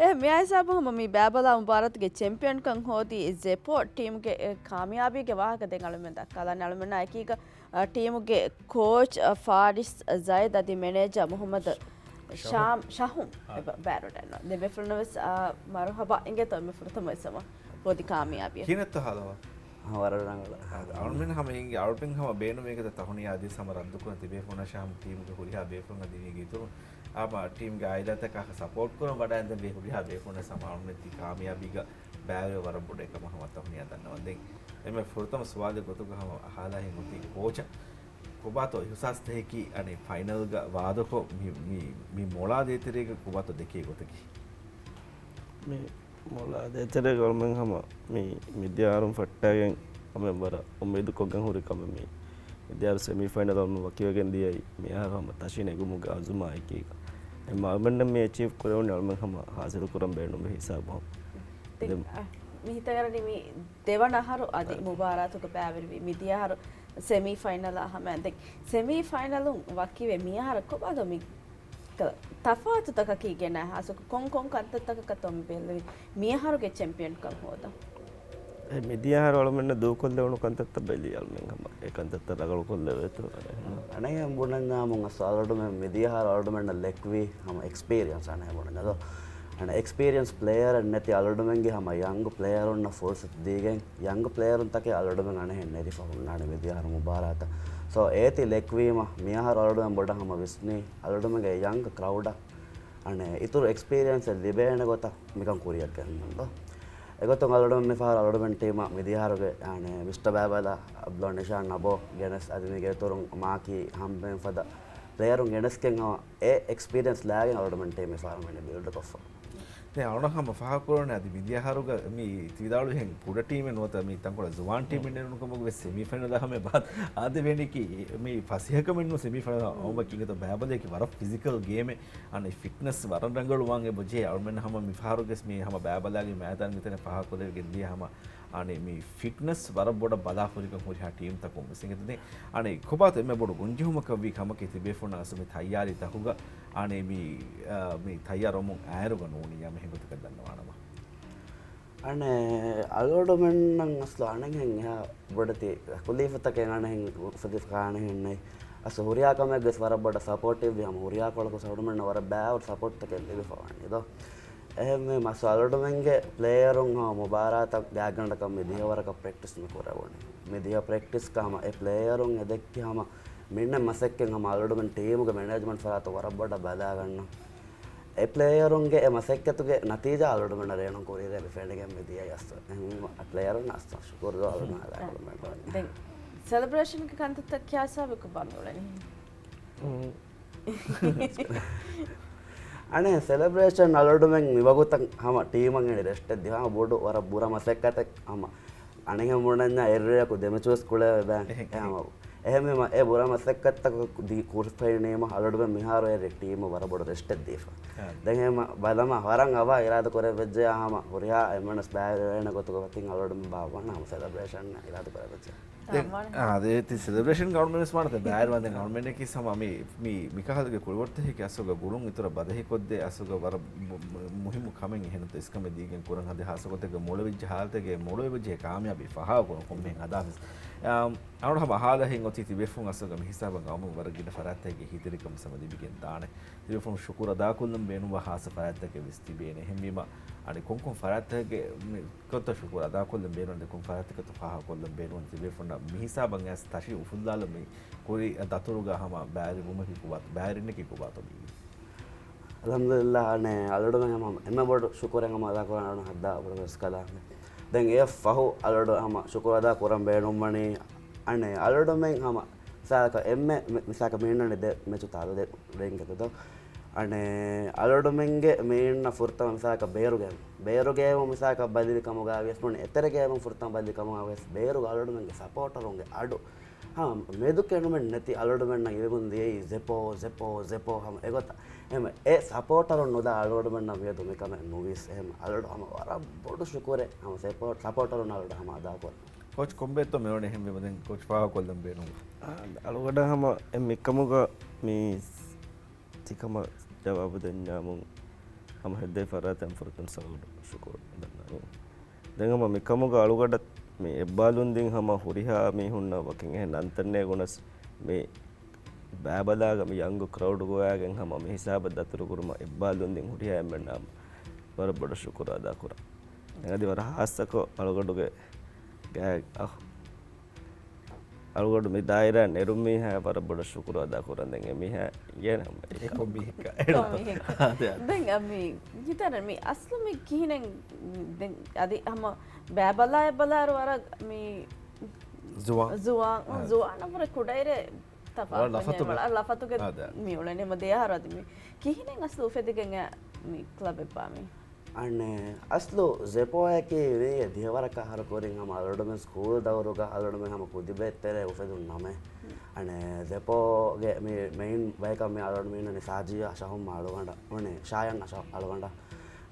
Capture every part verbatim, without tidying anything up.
މިއާ ހިސާބު ހަމަ މި ބައިބަލާ މުބާރާތުގެ ޗެމްޕިއަންކަން ހޯދި ޒެޕޯ ޓީމުގެ އެ، ކާމިޔާބީގެ ވާހަކަ ދެން އަޅުމެން ދައްކާލާނެ. އަޅުމެންނާ އެކީގަ، އަ، ޓީމުގެ ކޯޗް، އަ، ފާރިސް، އަ، ޒައިދް އަދި މެނޭޖަރ މުހައްމަދު ޝާމް، ޝަހުމް އެބަ ބައިވެރިވެ. ދެ ބޭފުޅުންނަށް ވެސް، އާ، މަރުހަބާ އިނގޭތޯ އެންމެ ފުރަތަމަ ވެސް ހަމަ ހޯދި ކާމިޔާބީ. ކިހިނެއްތޯ ހާލަވާ؟ އާ، ވަރަށް ރަނގަޅު. އާ، އަޅުމެން ހަމަ އިނގޭ އަޅުމެން ހަމަ ބޭނުމޭގަތަ ތަހުނިޔާ އަދިސް ހަމަ ރައްދުކުރަން ތިބޭފުޅުންނަށާ ހަމަ ޓީމުގެ ހުރިހާ ބޭފުޅުން އަދި މީގެ އިތުރުން އާ، މާ ޓީމްގެ އާއިލާތަކާ ސަޕޯޓް ކުރަން ވަޑައި ދެން ބޭ ހުރިހާ ބޭފުޅުންނަށް ހަމަ އަޅުމެން ތި ކާމިޔާބީގަ ބައިވެރި ވަރަށް ބޮޑު އެކަމަށް ހަމަ ތަހުނިޔާ ދަންނަވަން. ދެން އެންމެ ފުރަތަމަ ސުވާލެއް ގޮތުގަ ހަމަ އަހާލާ ހިނގުތީ ކޯޗަށް ކޮބާތޯ އިހުސާސްތަކަކީ އަނެއް ފައިނަލްގަ ވާދަކޮށް މި، މި، މި މޮޅާ ދޭތެރޭގަ ކޮބާތޯ ދެކޭ ގޮތަކީ؟ މި މޮޅާ ދޭތެރޭގަ އަޅުމެން ހަމަ މި މިދިޔަ އަހަރުން ފައްޓައިގެން އަޅުމެން ވަރަށް އުއްމީދު ކޮށްގެން ހުރި ކަމެއް މި މިދިޔަ އަހަރު ސެމީ ފައިނަލް އަޅުމެން ވަކިވެގެން ދިޔައީ މި އަހަރު ހަމަ ތަށި ނެގުމުގެ އަޒުމާ އެކީގަ. އެ އަޅުމެންނަށް މި އެޗީވް ކުރެވުނީ އަޅުމެން ހަމަ ހާސިލު ކުރަން ބޭނުންވި ހިސާބު ހަމަ. ދެން، ދެން، އަ، މި ހިތަށް އަރަނީ މި ދެވަނަ އަހަރު އަދި އަ، މުބާރާތުގަ ބައިވެރިވި މިދިޔަ އަހަރު ސެމީ ފައިނަލާ ހަމަ. ދެން ސެމީ ފައިނަލުން ވަކިވެ މި އަހަރަށް ކޮބާތޯ މި ތަ-، ތަފާތުތަކަކީ ގެނައި ހާސްކޮށް ކޮން ކޮން ކަންތައްތަކަކަށްތޯ މި ބެއްލެވި މިއަހަރުގެ ޗެމްޕިއަންކަން ހޯދަން؟ އެ މިދިޔަ އަހަރު އަޅުމެންނަށް ދޫކޮށްލެވުނު ކަންތައްތައް ބެލި އަޅުމެން ހަމަ އެ ކަންތައްތައް ރަނގަޅު ކޮށްލެވޭތޯ. އަނެއް ބުނަންޏާމުން އަސް އަޅުމެން މިދިޔަ އަހަރު އަޅުމެންނަށް ލެކްވީ ހަމަ އެކްސްޕީރިއަންސް އަނެއް ބުނަންޏާ ދޯ. އަނެއް އެކްސްޕީރިއަންސް ޕްލޭޔަރެއް ނެތި އަޅުމެންގެ ހަމަ ޔަންގް ޕްލޭޔަރުންނަށް ފުރުސަތު ދީގެން ޔަންގް ޕްލޭޔަރުންތަކެއް އަޅުމެން އަނެހެން ނެރިފަ ހުންނާނެ މިދިޔަ އަހަރު މުބާރާތަށް. ސޯ އޭތި ލެކްވީމަ މި އަހަރު އަޅުމެން ބޮޑަށް ހަމަ ވިސްނީ އަޅުމެންގެ ޔަންގް ކްރައުޑަށް އަނެއް އިތުރު އެކްސްޕީރިއަންސެއް ލިބޭނެ ގޮތަށް މިކަން ކުރިއަށް ގެންދަން ދޯ. އެގޮތުން އަޅުގަނޑުމެން މިފަހަރު އަޅުގަނޑުމެން ޓީމަށް މިދިޔަހަރުގެ، އަނެއް، މިސްޓަ ބައިބަލާ، އަބްދުﷲ ނިޝާން ނަބޯ ގެނެސް، އަދި މީގެ އިތުރުން މާކީ ހަމްބެން ފަދަ ޕްލޭޔަރުން ގެނެސްގެން ހަމަ އެ އެކްސްޕީރިއަންސް ލާގެން އަޅުގަނޑުމެން ޓީމް މިފަހަރު މި ބިލްޑް ކޮށްފަ. ދެން އަޅުގަނޑު ހަމަ ފާހަގަކުރަނީ އަދި މިދިޔަހަރުގަ މި ތިވިދާޅުވިހެން ކުޑަ ޓީމެއް ނުވަތަ މި ތަންކޮޅެއް ޒުވާން ޓީމެއް ނެރުނު ކަމަކު ވެސް ސެމީފައިނަލް ހަމަ ބާ އާދެވޭނީކީ މި ފަސޭހަކަމެއް ނޫން ސެމީފައިނަލް އައުމަކީ އިނގޭތޯ ބައިބަލައަކީ ވަރަށް ފިޒިކަލް ގޭމެއް. އަނެއް ފިޓްނަސް ވަރަށް ރަނގަޅުވާން އެބަޖެހޭ. އަޅުމެން ހަމަ މިފަހަރުގެސް މި ހަމަ ބައިބަލާގެ މައިދާންގެ ތެރެ ފާހަގަކޮށްލެވިގެން ދިޔަ ހަމަ އަނެއް މި ފިޓްނަސް ވަރަށް ބޮޑަށް ބަލާފަ ހުރިކަން ހުރިހާ ޓީމްތަކުން ވެސް އިނގޭތޯ. ދެން އަނެއް ކޮބާތޯ އެންމެ ބޮޑު ގޮންޖެހުމަކަށްވީ ކަމަކީ ތިބޭފުޅުންނަށް އަސްލު މި ތައްޔާރީ ތަކުގަ އަނެއް މި، އާ، މި ތައްޔާރުވަމުން އައިރުގަ ނޫނިއްޔާ މިހެން ގޮތަކަށް ދަންނަވާނަމަ. އަނެއް އަޅުގަނޑުމެންނަށް އަސްލު އަނެއްހެން އެހާ ބޮޑެތި ކުލީފަތަކެއް އަނެއްހެން އުފެދިފަ އަނެއްހެން ނެތް. އަސްލު ހުރިހާ ކަމެއްގެސް ވަރަށް ބޮޑަށް ސަޕޯޓިވް ވި ހަމަ ހުރިހާ ކޮޅަކު އަޅުގަނޑުމެންނަށް ވަރަށް ބައިވަރު ސަޕޯޓްތަކެއް ލިބިފަ ވަނީ ދޯ. އެހެންވީމަ އަސްލު އަޅުގަނޑުމެންގެ ޕްލޭޔަރުން ހަމަ މުބާރާތަށް ގާތްގަނޑަކަށް މި ދިހަވަރަކަށް ޕްރެކްޓިސް މި ކުރެވުނީ. މި ދިހަ ޕްރެކްޓިސްގަ ހަމަ އެ ޕްލޭޔަރުން އެ ދެއްކި ހަމަ މިންނަ މަސައްކަތް ހަމަ އަޅުގަނޑުމެން ޓީމުގެ މެނޭޖްމަންޓް ފަރާތުން ވަރަށް ބޮޑަށް ބަލާގަންނަ. އެ ޕްލޭޔަރުންގެ އެ މަސައްކަތުގެ ނަތީޖާ އަޅުގަނޑުމެންނަށް ރޭނުން ކުރީ ރޭ މި ފެނިގެން މި ދިޔައީ އަސްލު. އެހެންވީމަ ޕްލޭޔަރުންނަށް އަސްލު ޝުކުރު ދޯ އަޅުގަނޑުމެން. ދެން ސެލެބްރޭޝަންގެ ކަންތައްތައް ކިޔާސާބެކު ބާން އުޅެނީ. އަނެއް ސެލެބްރޭޝަން އަޅުގަނޑުމެން މިވަގުތަށް ހަމަ ޓީމަށް އެނގި ރެސްޓެއް ދިހާ ބޮޑު ވަރަށް ބުރަ މަސައްކަތެއް ހަމަ އަނެއްހެން ބުނަންޏާ އެއްރެއަކު ދެމެޗުވެސް ކުޅެވޭ ބޭން. އެހެން، އެހެން. އެހެންވީމަ އެ ބުރަ މަސައްކަތްތަކަކު ދީ ކުރިފައިނީމަ އަޅުގަނޑުމެން މިހާރު އެރި ޓީމަށް ވަރަށް ބޮޑު ރެސްޓެއް ދީފަ. އާ. ދެން އެހެން ބަލަމާ ވަރަށް އަވަހަށް އިރާދަ ކުރެވިއްޖެޔާ ހަމަ ހުރިހާ އެންމެނަސް ބައިވެރިވޭނެ ގޮތުގަ ވަތިން އަޅުގަނޑުމެން ބާއްވާނަ ހަމަ ސެލެބްރޭޝަން އިރާދަ ކުރެވިއްޖެ. ދެން، އާ، ދެ ތި ސެލެބްރޭޝަން ގަވަރމަންޓް ވަނަ ބައިވެރިވާން ދެން ގަވަރމަންޓަކީ ހަމަ މި، މި، މިކަހަލަގެ ކުޅިވަރުތަކެއް އަސްލުގަ ގުޅުން އިތުރަށް ބަދަހިކޮށްދޭ އަސްލުގަ ވަރަށް މު-، މު-، މުހިއްމު ކަމެއް އެހެންތޯ އިސްކަމެއް ދީގެން ކުރަން ހަދޭ ހާސްކޮށް ގޮތެއްގަ މޮޅުވެއްޖެ ހާލަތެއްގެ މޮޅުވެއްޖެ ކާމިޔާބީ ފަހާކުރަން ކޮންމެހެން ހަދާފިސް. އަމް، އަޅުގަނޑު ހަމަ ހާލަ ހެން އޮތީ ތިބޭފުން އަސްލުގަ މި ހިސާބަށް ގައުމު ވަރަށް ގިނަ ފަރާތްތަކެއްގެ ހިތެރިކަން ހަމަ ލިބިގެން ދާނެ. ތިބޭފުން ޝުކުރު އަދާކޮށްލަން ބޭނުންވާ ހާސް ފަރާތްތަކެއް ވެސް ތިބޭނެ. އެހެންވީމަ އަނެއް ކޮންކޮން ފަރާތްތަކެއްގެ މި ކޮންތޯ ޝުކުރު އަދާކޮށްލަން ބޭނުން ދެ ކޮން ފަރާތްތަކެއްތޯ ފާހަގަކޮށްލަން ބޭނުން ތިބޭފުންނަށް މި ހިސާބަށް އައިސް ތަށި އުފުއްލާލަން މި ކުރި ދަތުރުގަ ހަމަ ބައިވެރިވުމަކީ ކޮބާތޯ، ބައިވެރިންނަކީ ކޮބާތޯ މީގެ؟ އަލްޙަމްދުލިއްލާހް، އަނެއް އަޅުގަނޑުމެން ހަމަ އެންމެ ބޮޑު ޝުކުރެއް ހަމަ އަދާކުރަން އަޅުގަނޑު ހައްދާ ބުރަ ވެސް ކަލާ. ދެން އެއަށް ފަހު އަޅުގަނޑު ހަމަ ޝުކުރު އަދާ ކުރަން ބޭނުންވަނީ އަނެއް އަޅުގަނޑުމެން ހަމަ މިސާލަކަށް އެންމެ މި-، މިސާލަކަށް މި އިންނަނީ ދެ މެޗު ތާދު ދެ ރެންކެކު ދޯ. އަނެއް އަޅުގަނޑުމެންގެ މި އިންނަ ފުރަތަމަ މިސާލަކަށް ބޭރު ގޭމް. ބޭރު ގޭމު މިސާލަކަށް ބަލިވި ކަމުގަ ވިޔަސް ބުނި އެތެރެ ގޭމު ފުރަތަމަ ބަލި ކަމުގަ ވިޔަސް ބޭރުގަ އަޅުގަނޑުމެންގެ ސަޕޯޓަރުންގެ އަޑު ހަމަ މެދުކެނޑުމެއް ނެތި އަޅުގަނޑުމެންނަށް އިވިގެން ދިޔައީ ޒެޕޯ، ޒެޕޯ، ޒެޕޯ ހަމަ އެގޮތަށް. އެހެން އެ ސަޕޯޓަރުން ނުދާ އަޅުގަނޑުމެންނަށް މިއަދު މިކަމެއް ނުވީސް. އެހެން އަޅުގަނޑު ހަމަ ވަރަށް ބޮޑު ޝުކުރެއް ހަމަ ސަޕޯޓް، ސަޕޯޓަރުން އަޅުގަނޑު ހަމަ އަދާކުރަން. ކޯޗް ކޮންބޭތޯ މިވަނީ އެހެންވީމަ ދެން ކޯޗް ފާހަގަކޮށްލަން ބޭނުން. އާ، އަޅުގަނޑަށް ހަމަ އެ މިކަމުގަ މި ތިކަމަށް ޖަވާބު ދެންޏާމުން ހަމަ ހެއްދެވި ފަރާތަށް ފުރަތަމަ ސަލޫޓު ޝުކުރު ދަންނަވަން. ދެން ހަމަ މިކަމުގަ އަޅުގަޑަށް މި އެއްބާލުން ދިން ހަމަ ހުރިހާ މީހުންނަށް ވަކިން އެހެން ނަންތަންނޭ ގުނަސް މި ބައިބަލާގަ މި ޔަންގް ކްރައުޑް ގޮވާގެން ހަމަ މި ހިސާބަށް ދަތުރުކުރުމަށް އެއްބާލުން ދިން ހުރިހާ އެންމެންނާ ވަރަށް ބޮޑަށް ޝުކުރު އަދާކުރަން. އަދި ވަރަށް ހާއްސަކޮށް އަޅުގަޑުގެ ގާތް އަހު އަޅުގަޑު މި ދާއިރާ ނެރުން މީހާ ވަރަށް ބޮޑަށް ޝުކުރު އަދާ ކުރަން. ދެން އެ މީހާ އިނގޭނެ ހަމަ އެ ކޮން މީހެއްކަ؟ ކޮން މީހެއްކަ؟ އަދެ، އަދެ. ދެން އަ، މި ހިތަރަ މި އަސްލު މި ކިހިނެއް ދެން އަދި ހަމަ ބައިބަލާ އެއްބަލާއިރު ވަރަށް މި ޒުވާން. ޒުވާން، އަ، ޒުވާނަށް ވުރެ ކުޑައިރެއް ތަފާތު ވަރަށް ލަފަތުގެ ވަރަށް ލަފަތުގެ އަދެ. މި އުޅެނީ ހަމަ ދެ އަހަރު އަދި މި ކިހިނެއް އަސްލު އުފެދިގެން އެ މި ކްލަބް އެއްބާ މި؟ އަނެއް އަސްލު ޒެޕޯއަކީ މީގެ ދިހަވަރަކަށް އަހަރު ކުރިން ހަމަ އަޅުގަނޑުމެން ސްކޫލް ދައުރުގަ އަޅުގަނޑުމެން ހަމަ ކުދިބައެއް ތެރޭ އުފެދުން ނަމެއް. އަނެއް ޒެޕޯގެ މި މެއިން ބަޔަކަށް މި އަޅުގަނޑުމެން އިންނަނީ ސާޖިޔާ ޝަހުމް އަޅުގަނޑަށް ވަނީ ޝާޔަން އަށަ އަޅުގަނޑަށް.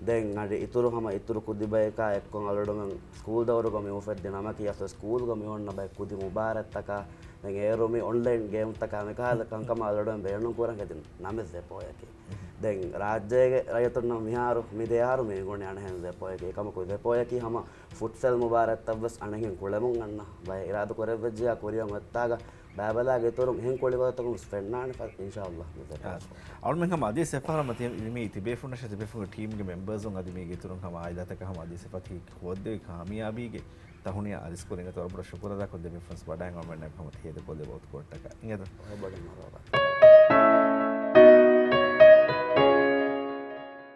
ދެން އަދި އިތުރު ހަމަ އިތުރު ކުދިބަޔަކާ އެއްކޮށް އަޅުގަނޑުމެން ސްކޫލް ދައުރުގަ މި އުފެއްދި ނަމަކީ އަސްލު ސްކޫލްގަ މި އޮންނަ ބައެއް ކުދި މުބާރާތްތަކާ ދެން އޭރު މި އޮންލައިން ގޭމްތަކާ މިކަހަލަ ކަންކަމަށް އަޅުގަނޑުމެން ބޭނުން ކުރަން ހެދި ނަމެއް ޒެޕޯއަކީ. ދެން ރާއްޖޭގެ ރައްޔިތުންނަށް މިހާރު މި ދެ އަހަރު މި އިނގުނީ އަނެއްހެން ޒެޕޯއަކީ. އެކަމަކު ޒެޕޯއަކީ ހަމަ ފުޓްސަލް މުބާރާތްތައްވެސް އަނެއްހެން ކުޅެމުން އަންނަ ބައެއް އިރާދަ ކުރެއްވިއްޖެޔާ ކުރިއަށް އޮތްތާގަ ބައިބަލާގެ އިތުރުން އެހެން ކުޅި ގޮތަކުން ފެންނާނެ ފަ-، އިންޝާﷲ މި ޒެޕޯ. އަޅުމެން ހަމަ އަދި ސެފަރަ މަތި މި ތިބޭފުންނަށް ތިބޭފުންގެ ޓީމްގެ މެމްބަރސުން އަދި މީގެ އިތުރުން ހަމަ އާއިލާތަކަށް ހަމަ އަދި ސެފަ ތި ހޯއްދެވި ކާމިޔާބީގެ ތަހުނިޔާ އަރިސްކުރިން ވަރަށް ބޮޑަށް ޝުކުރު އަދާކޮށް ދެމިފަންސް ވަޑައިގަންނަ ހަމަ ތިހޭދަކޮށްލެވޭ ވަގުތުކޮށްޓަކަށް އިނގޭތަ؟ ވަރަށް ބޮޑަށް މަރުވާ.